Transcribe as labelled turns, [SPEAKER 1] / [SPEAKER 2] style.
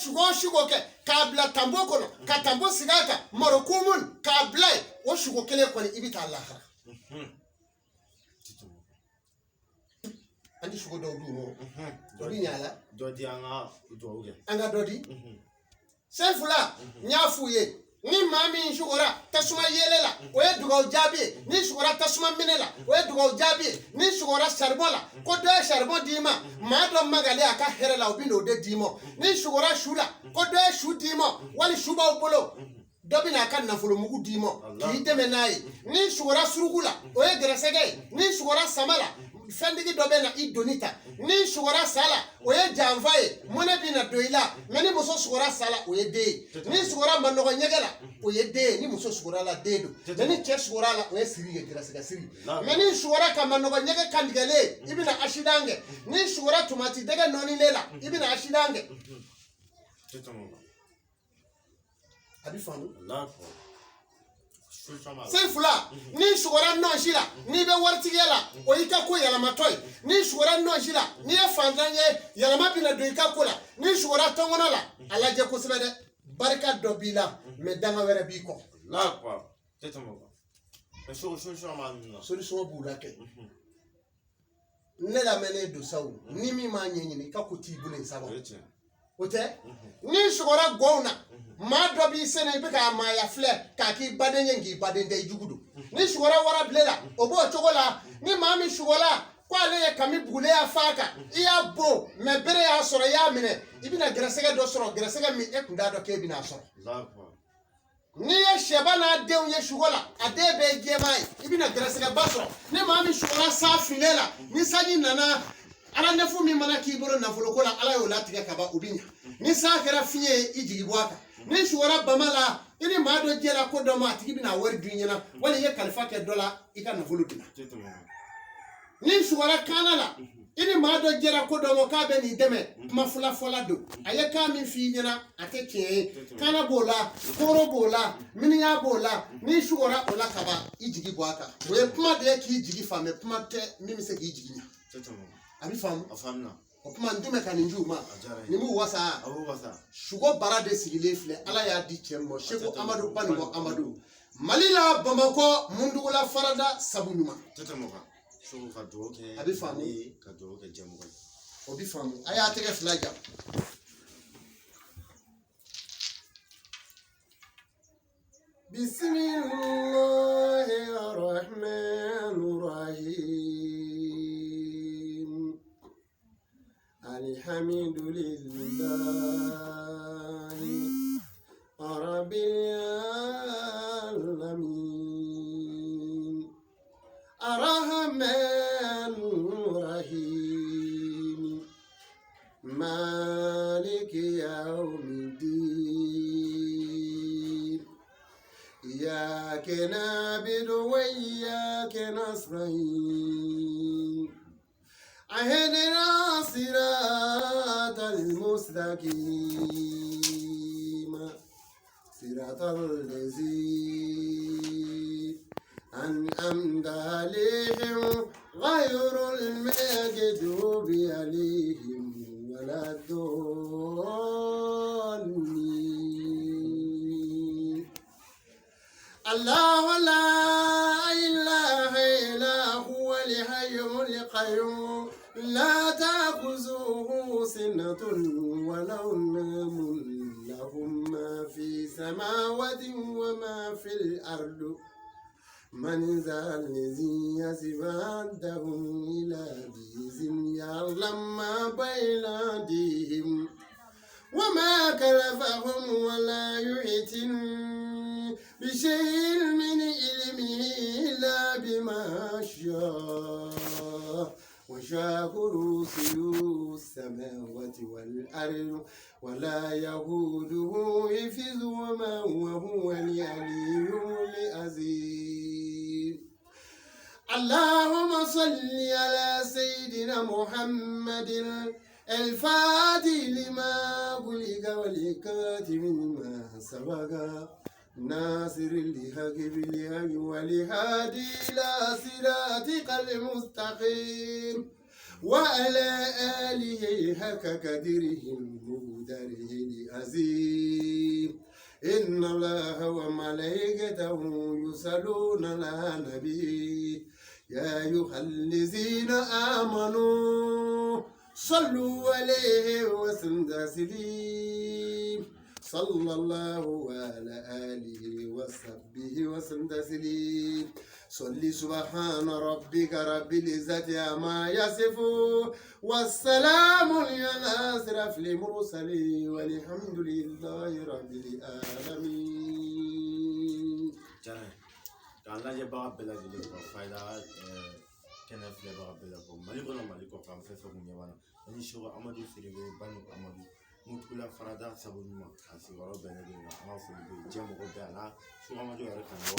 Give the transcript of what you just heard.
[SPEAKER 1] sugo o sugo kɛ k'a bila tanbo kɔnɔ, ka tanbo sigi a kan, marokumun k'a bila yen, o sugo kelen kɔni i bɛ taa lahara. An ti sugo dɔw d'u ma, o bɛ ɲɛ a la.
[SPEAKER 2] Dɔ di an ka dugawu kɛ.
[SPEAKER 1] An ka dɔ di. Sefula, n y'a f'u ye, ni maa min sugora tasuma yeelen la, o ye dugawu jaabi ye. Ni sugora tasuma minɛ la, o ye dugawu jaabi ye. Ni sugora saribɔn la, ko dɔ ye saribɔn d'i ma, maa dɔ magalen a ka hɛrɛ la, o bɛ n'o de d'i ma. Ni sugora su la, ko dɔ ye su d'i ma, wali su b'aw bolo, dɔ bɛ n'a ka nafolomugu d'i ma k'i dɛmɛ n'a ye. Ni sugora suruku la, o ye gɛrɛsɛgɛ ye. Ni sugora sama la, fɛntigi dɔ bɛ na i doni ta. Ni sugora sa la, o ye janfa ye, mɔnɛ bɛ na don i la. Mɛ ni muso sugora sa la, o ye den ye. Ni sugora manɔgɔ ɲɛgɛn la, o ye den ye. Ni muso sugora la, den don. Mɛ ni cɛ sugora la, o ye siri ye, gɛrɛsɛgɛ siri. Mɛ ni sugora ka manɔgɔ ɲɛgɛn kantigɛlen, i bɛna asidan kɛ. Ni sugora tomati dɛgɛ nɔɔnilen la, i bɛna asidan kɛ. A bɛ faamu. Sefula, n'i sugora nɔnsi la, n'i bɛ waritigiya la, o y'i ka ko yɛlɛmatɔ ye. N'i sugora nɔnsi la, n'i ye fantan ye, yɛlɛma bɛna don i ka ko la. N'i sugora tɔnkɔnɔ la, a lajɛ kosɛbɛ dɛ, barika dɔ b'i la, mɛ danga wɛrɛ b'i kɔ. Solution b'u la kɛ. Ne lamɛnnen don sa o, ni min m'a ɲɛɲini, i ka ko t'i bolo yen sa. O tɛ. N'i sugora gɔnw na, maa dɔ b'i sɛnɛ, i bɛ k'a maaya filɛ k'a k'i baden ye, k'i baden tɛ, i jugu don. N'i sugora warabile la, o b'o cogo la. Ni maa min sugola ko ale ye kami bugulen y'a fa kan, i y'a bon, mɛ bere y'a sɔrɔ, i y'a minɛ, i bɛna gɛrɛsɛgɛ dɔ sɔrɔ, gɛrɛsɛgɛ min e kun t'a dɔn k'e bɛna sɔrɔ. N'i ye sɛba n'a denw ye sugo la, a den bɛɛ ye jɛman ye, i bɛna gɛrɛsɛgɛba sɔrɔ. Ni maa min sugola sa finnen la, ni sanji nana, ala nɛfu min mana k'i bolo nafoloko la, ala y'o latigɛ ka ban, o bɛ ɲa. Ni san kɛra fiɲɛ ye, i jigi bɔ a kan. Ni sugora bama la, i ni maa dɔ jɛra ko dɔ ma, a tigi bɛna wari dun i ɲɛna, wali i ye kalifa kɛ dɔ la, i ka nafolo dun. Ni sugora kaana la, i ni maa dɔ jɛra ko dɔ ma k'a bɛ n'i dɛmɛ, kuma fila fɔla don, a ye kan min f'i ɲɛna, a tɛ tiɲɛ ye. Kaana b'o la, koro b'o la, miniya b'o la. N'i sugora o la kaban, i jigi bɔ a kan. O ye kuma de ye k'i jigi fa, mɛ kuma tɛ min bɛ se k'i jigi ɲa. A bɛ faamu. O kuma n tun bɛ ka nin di u ma, nin b'u wasa. Sugo bara de sigilen filɛ, ala y'a di cɛ ma, Seko Amadu Banikɔ Amadu, Mali la Bamakɔ, Mundugula farada sabu ɲuman. A bɛ faamu. O bɛ faamu. A y'a tɛgɛ fila ja. Bismillahirrahmanirrahim. Alhamdulillahi Rabbil alamin. Arrahmanir Rahim. Maliki yawmiddin. Iyyaka na'budu wa iyyaka nasta'in. اهدنا صراط المستقيم، صراط الذين أنعمت عليهم غير المغضوب عليهم ولا الضالين. الله لا إله إلا هو الحي القيوم، لا تأخذه سنة ولا نوم، له ما في السماوات وما في الأرض، من ذا الذي يشفع عنده إلا بإذنه، يعلم ما بين أيديهم وما خلفهم ولا يحيطون بشيء من علمه إلا بما شاء. وسع كرسيه السماوات والأرض ولا يئوده حفظهما وهو العلي العظيم. اللهم صل على سيدنا محمد الفاتح لما أغلق والكاتب لما سبق ناصر الحق بالحق والهادي إلى صراطك المستقيم وعلى آله حق قدره مقداره العظيم. إن الله وملائكته يصلون على النبي يا أيها الذين آمنوا صلوا عليه وسلموا تسليما. صلى الله على آله وصحبه وسلم تسليما. صلي سبحان ربك رب العزة عما يصفون والسلام على أشرف المرسلين والحمد لله رب العالمين.
[SPEAKER 2] K'an lajɛbaga bɛɛ lajɛlen ka fayida kɛnɛ filɛbaga bɛɛ la fɔ Mali kɔnɔ, Mali kɔ kan, fɛn fɛn kun ɲɛ b'a la. Ani Seko Amadu Siribe Banu Amadu Mutula Farada sabu ɲuman a sigiyɔrɔ bɛnnen don, an ka foli bɛ diɲɛ mɔgɔ bɛɛ a la. Seko Amadu yɛrɛ karamɔgɔ.